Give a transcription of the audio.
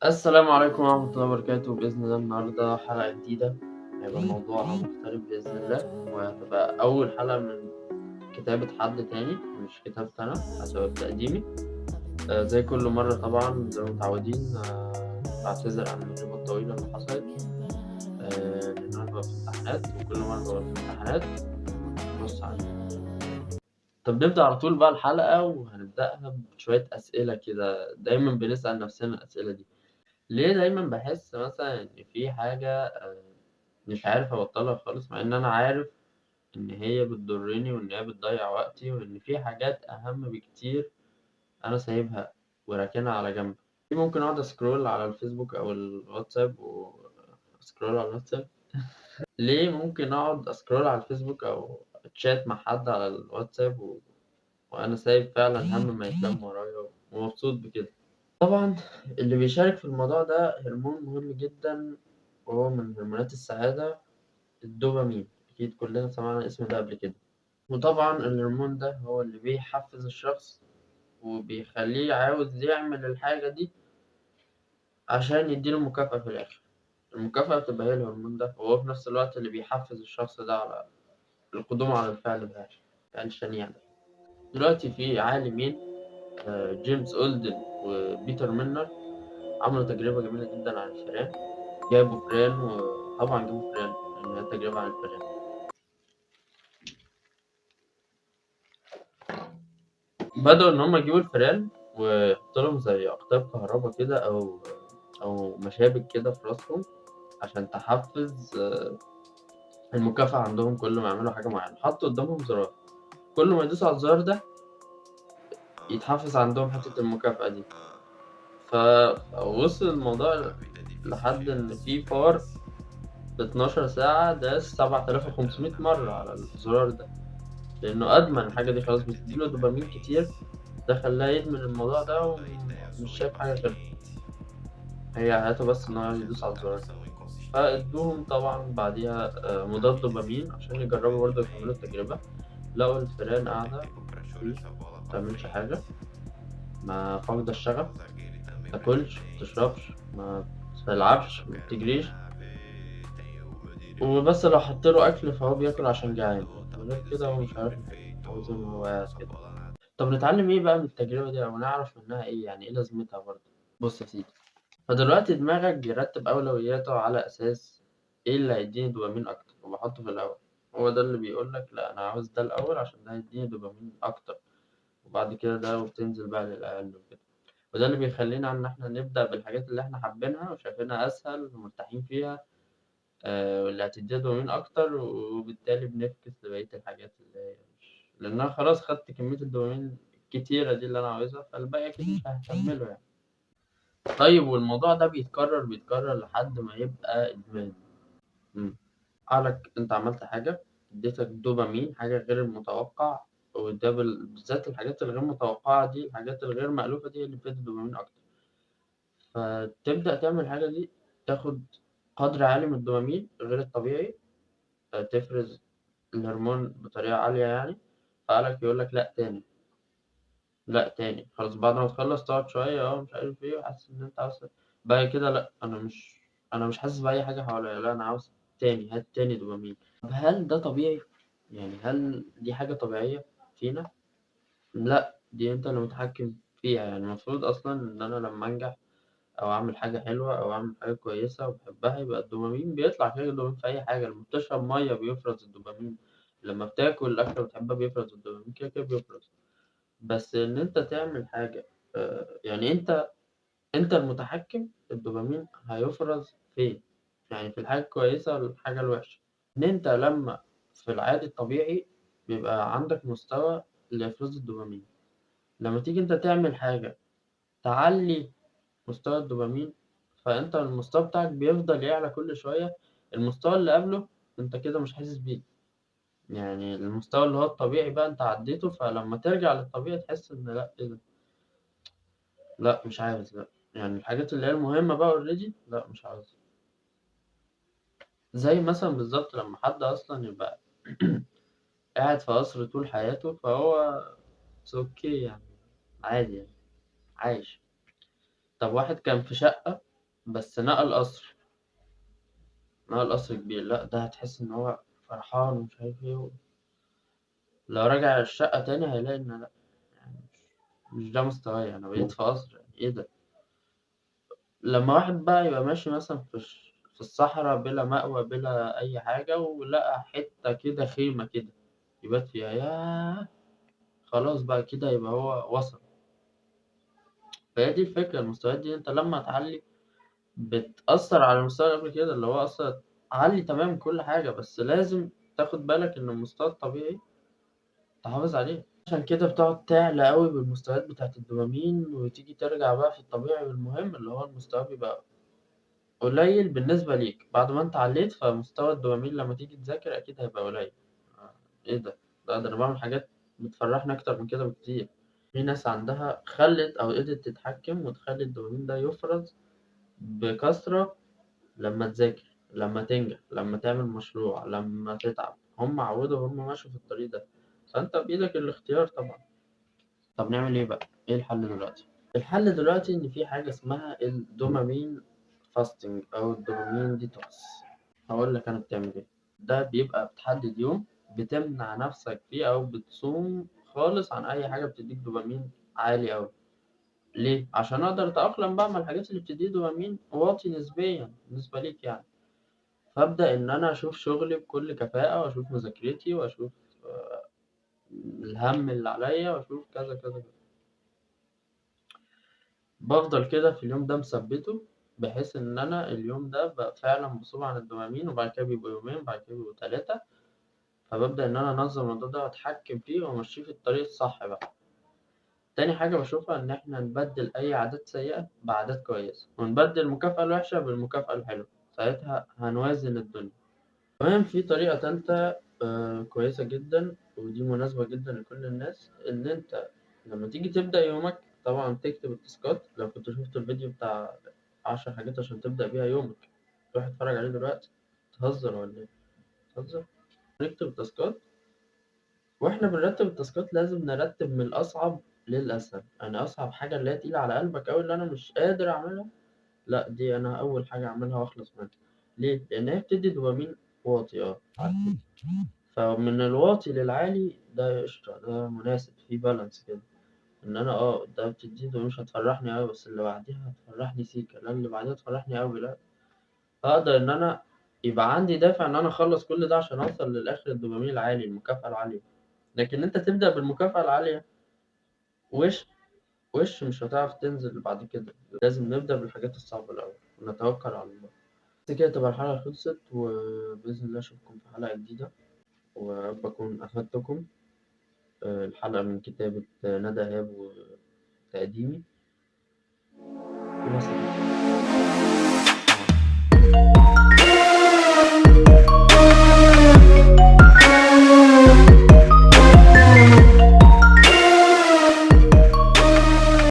السلام عليكم ورحمة الله وبركاته. بإذن الله النهاردة حلقة جديدة، هيبقى الموضوع مختلف بإذن الله، وهتبقى أول حلقة من كتابة حد تاني مش كتابتي أنا، هتبقى بتقديمي. زي كل مرة طبعا زي ما متعودين. بعتذر عن الغيبة الطويلة اللي حصلت، لأن أنا ببقى في امتحانات، وكل مرة ببقى في امتحانات. بص عليك. طب نبدأ على طول بقى الحلقة، وهنبدأها بشوية أسئلة كده. دايما بنسأل نفسنا الأسئلة دي، ليه دايما بحس مثلا إن في حاجة مش عارف أبطلها خالص، مع إن أنا عارف إن هي بتضرني وإن هي بتضيع وقتي وإن في حاجات أهم بكتير أنا سايبها وراكنها على جنب. ممكن أقعد أ scroll على الفيسبوك أو الواتساب و scroll على الواتساب. ليه ممكن أقعد أ scroll على الفيسبوك أو تشات مع حد على الواتساب وأنا سايب فعلا هم ما يتلم ورايا ومبسوط بكده؟ طبعا اللي بيشارك في الموضوع ده هرمون مهم جدا، وهو من هرمونات السعادة، الدوبامين. أكيد كلنا سمعنا الاسم ده قبل كده. وطبعا الهرمون ده هو اللي بيحفز الشخص وبيخليه عاوز يعمل الحاجة دي عشان يديله مكافأة في الآخر. المكافأة بتبقى هي الهرمون ده، وهو في نفس الوقت اللي بيحفز الشخص ده على القدوم على الفعل ده، فعل شنيع ده. دلوقتي في عالمين، جيمس أولدن وبيتر ميلنر، عملوا تجربة جميلة جدا على الفئران. جابوا فئران، وطبعا جابوا فئران لأن هي تجربة على الفئران. بدأوا إن هم يجيبوا الفئران ويحطوا لهم زي أقطاب كهرباء كده أو مشابك كده في راسهم عشان تحفز المكافأة عندهم كل ما يعملوا حاجة معينة. حطوا قدامهم زرار، كل ما يدوسوا على الزرار ده يتحفز عندهم حتة المكافأة دي. فوصل الموضوع لحد إن في فار في 12 ساعة داس 7500 مرة على الزرار ده، لأنه أدمن الحاجة دي خلاص، بتديله دوبامين كتير، ده خلاه يدمن الموضوع ده ومش شايف حاجة غيرها، هي حياته بس إن هو يدوس على الزرار. فادوهم طبعا بعديها مضاد دوبامين عشان يجربوا برضه يكملوا التجربة. لقوا الفئران قاعدة متعملش حاجة، ما فاقدة الشغف، متاكلش، متشربش، ما تلعبش، ما بتجريش، وبس لو حطيله أكل فهو بياكل عشان جعان، غير كده هو مش عارف هو زي ما هو قاعد كده. طب نتعلم ايه بقى من التجربة دي، أو نعرف منها ايه، يعني ايه لازمتها برضه؟ بص يا سيدي، فدلوقتي دماغك بيرتب أولوياته على أساس ايه اللي هيديني دوبامين أكتر وبحطه في الأول. هو ده اللي بيقولك لا أنا عاوز ده الأول عشان ده هيديني دوبامين أكتر، وبعد كده ده، وبتنزل بقى للأقل وكده. وده اللي بيخلينا إن إحنا نبدأ بالحاجات اللي إحنا حابينها وشايفينها أسهل ومرتاحين فيها، واللي هتدينا دوبامين أكتر، وبالتالي بنفكس لبقية الحاجات اللي هي مش، لأن أنا خلاص خدت كمية الدوبامين الكتيرة دي اللي أنا عاوزها، فالباقي أكيد مش ههتم له يعني. طيب والموضوع ده بيتكرر لحد ما يبقى إدمان. عقلك أنت عملت حاجة اديتك دوبامين، حاجة غير المتوقع، وده بالذات الحاجات الغير متوقعة دي، الحاجات الغير مألوفة دي اللي بتدي دوبامين أكتر. فتبدأ تعمل الحاجة دي، تاخد قدر عالي من الدوبامين غير الطبيعي، تفرز الهرمون بطريقة عالية يعني، فعقلك يقولك لأ تاني، لأ تاني. خلاص بعد ما تخلص تقعد شوية مش عارف ايه، وحاسس إن أنت عاوز بعد كده لأ أنا مش حاسس بأي حاجة حواليا، لأ أنا عاوز تاني، هات تاني دوبامين. طب هل ده طبيعي؟ يعني هل دي حاجة طبيعية فينا؟ لأ، دي أنت اللي متحكم فيها. يعني المفروض أصلا إن أنا لما أنجح أو أعمل حاجة حلوة أو أعمل حاجة كويسة وبحبها يبقى الدوبامين بيطلع كده. الدوبامين في أي حاجة، لما بتشرب مية بيفرز الدوبامين، لما بتاكل أكلة بتحبها بيفرز الدوبامين، كده كده بيفرز. بس إن أنت تعمل حاجة، يعني أنت المتحكم، الدوبامين هيفرز فين؟ يعني في الحاجة الكويسة ولا الحاجة الوحشة؟ إن أنت لما في العادي الطبيعي بيبقى عندك مستوى لإفراز الدوبامين، لما تيجي أنت تعمل حاجة تعلي مستوى الدوبامين، فأنت المستوى بتاعك بيفضل يعلى كل شوية، المستوى اللي قبله أنت كده مش حاسس بيه، يعني المستوى اللي هو الطبيعي بقى أنت عديته، فلما ترجع للطبيعي تحس إن لأ إيه ده، لأ مش عاوز، لأ يعني الحاجات اللي هي المهمة بقى already لأ مش عاوز. زي مثلا بالظبط لما حد أصلا يبقى قاعد في قصر طول حياته، فهو okay يعني عادي يعني عايش. طب واحد كان في شقة بس نقل قصر، نقل قصر كبير، لأ ده هتحس إن هو فرحان ومش عارف إيه. لو رجع الشقة تاني هيلاقي إن لأ، يعني مش ده مستواي، أنا بقيت في قصر، يعني إيه ده؟ لما واحد بقى يبقى ماشي مثلا في الصحراء بلا مأوى بلا أي حاجة، ولقى حتة كده خيمة كده يبات فيها، ياه خلاص بقى كده يبقى هو وصل. فهي دي الفكرة، المستويات دي أنت لما تعلي بتأثر على المستوى اللي قبل كده، اللي هو أصلا علي تمام كل حاجة، بس لازم تاخد بالك إن المستوى الطبيعي تحافظ عليه. عشان كده بتقعد تعلى قوي بالمستويات بتاعة الدوبامين، وتيجي ترجع بقى في الطبيعي والمهم اللي هو المستوى بيبقى قليل بالنسبة ليك بعد ما انت عليت، فمستوى الدوبامين لما تيجي تذاكر اكيد هيبقى قليل. ايه ده؟ ده انا بعمل حاجات بتفرحني اكتر من كده بكتير. في ناس عندها خلت او قدرت تتحكم وتخلي الدوبامين ده يفرز بكثرة لما تذاكر، لما تنجح، لما تعمل مشروع، لما تتعب، هم عودوا هم ماشوا في الطريق ده، فانت بايدك الاختيار طبعا. طب نعمل ايه بقى؟ ايه الحل دلوقتي؟ الحل دلوقتي ان في حاجة اسمها ال dopamine fasting او ال dopamine detox. هقول لك انا بتعمل ايه. ده بيبقى بتحدد يوم بتمنع نفسك فيه او بتصوم خالص عن اي حاجة بتديك دوبامين عالي قوي. ليه؟ عشان اقدر اتاقلم بقى مع الحاجات اللي بتدي دوبامين واطي نسبيا بالنسبة ليك يعني. فابدا ان انا اشوف شغلي بكل كفاءة، واشوف مذاكرتي، واشوف الهم اللي عليا، واشوف كذا كذا كذا. بفضل كده في اليوم ده مثبتة، بحيث ان انا اليوم ده بقى فعلا بصوم عن الدوبامين، وبعد كده بيبقوا يومين، بعد كده بيبقوا 3. فببدأ ان انا انظم الموضوع ده واتحكم فيه وامشيه في الطريق الصح بقى. تاني حاجة بشوفها ان احنا نبدل اي عادات سيئة بعادات كويسة، ونبدل المكافأة الوحشة بالمكافأة الحلوة، ساعتها هنوازن الدنيا. تمام. في طريقة تالتة كويسة جدا، ودي مناسبة جدا لكل الناس، ان انت لما تيجي تبدأ يومك طبعا تكتب التاسكات. لو كنت شفت الفيديو بتاع 10 حاجات عشان تبدأ بيها يومك، روح اتفرج عليه دلوقتي. تهزر ولا ايه؟ تهزر. نكتب التاسكات، واحنا بنرتب التاسكات لازم نرتب من الأصعب للأسهل. أنا أصعب حاجة اللي هي تقيلة على قلبك أوي اللي أنا مش قادر أعملها، لأ دي أنا أول حاجة أعملها وأخلص منها. ليه؟ لأن هي بتدي دوبامين واطي فمن الواطي للعالي ده قشطة، ده مناسب، في بالانس كده، إن أنا ده بتدي دوبامين مش هتفرحني أوي، بس اللي بعديها هتفرحني سيكا، لا اللي بعديها هتفرحني أوي، لأ أقدر إن أنا يبقى عندي دافع إن أنا أخلص كل ده عشان أوصل للآخر الدوبامين العالي، المكافأة العالية. لكن أنت تبدأ بالمكافأة العالية وش مش هتعرف تنزل بعد كده. لازم نبدأ بالحاجات الصعبة الأول ونتوكل على الله. بس كده تبقى الحلقة خلصت، وبإذن الله أشوفكم في حلقة جديدة، ورب أكون أفدتكم. الحلقة من كتابة ندى إيهاب وتقديمي. وبس كده.